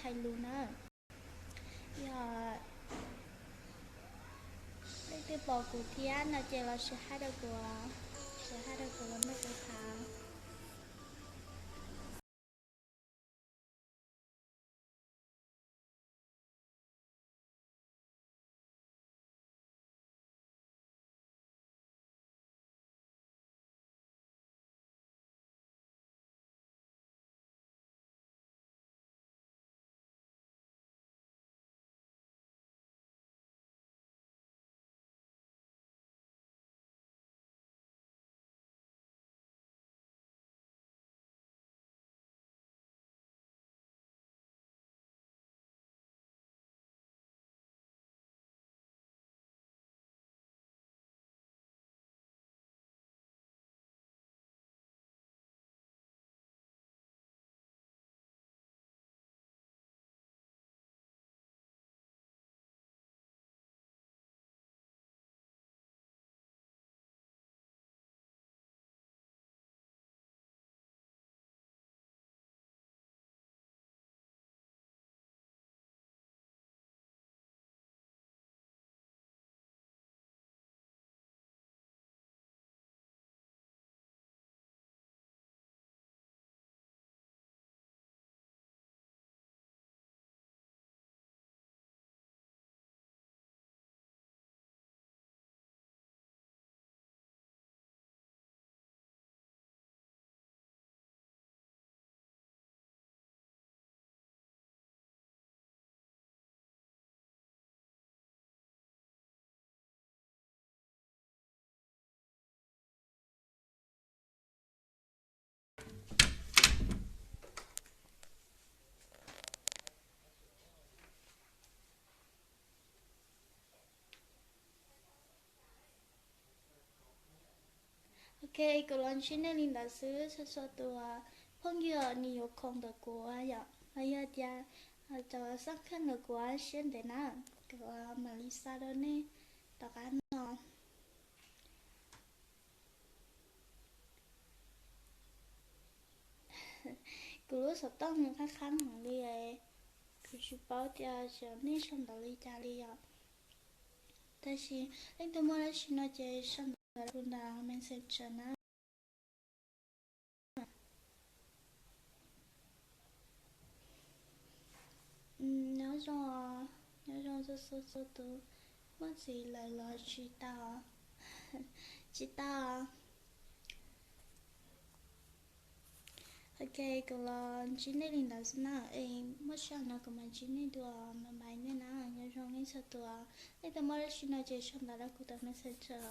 hais lus na. Yog leej twg pom kuv thiab no ces los share rau kuv, share rau kuv los nrog kuv tham. Ok, kuv los ntsib nej li ntawd xwb, txhua txhua tus phooj ywg nws yuav khoom ntawm kuv yom, los yog tias cov xab khaj ntawm kuv siab ntev na, kuv mam li xa rau nej tom qab no. Kuv lub xov tooj nws qab qab heev li, kuv tsis paub tias xyov nej sau ntawv li cas li yom. Tab sis leej twg muaj dab tsi no ces sau ntawv rau kuv ntawm Messenger na. Nyob zoo, nyob zoo txhua txhua tus, muaj txiv lawm los tsis tau, tsis tau. Ok, kuv los ntsib nej li ntawd xwb na, es muaj sij hawm no kuv mam ntsib nej dua, bye bye nej na, nyob zoo nej txhua tus. Nej tau muaj dab tsi no ces sau ntawv rau kuv ntawm Messenger.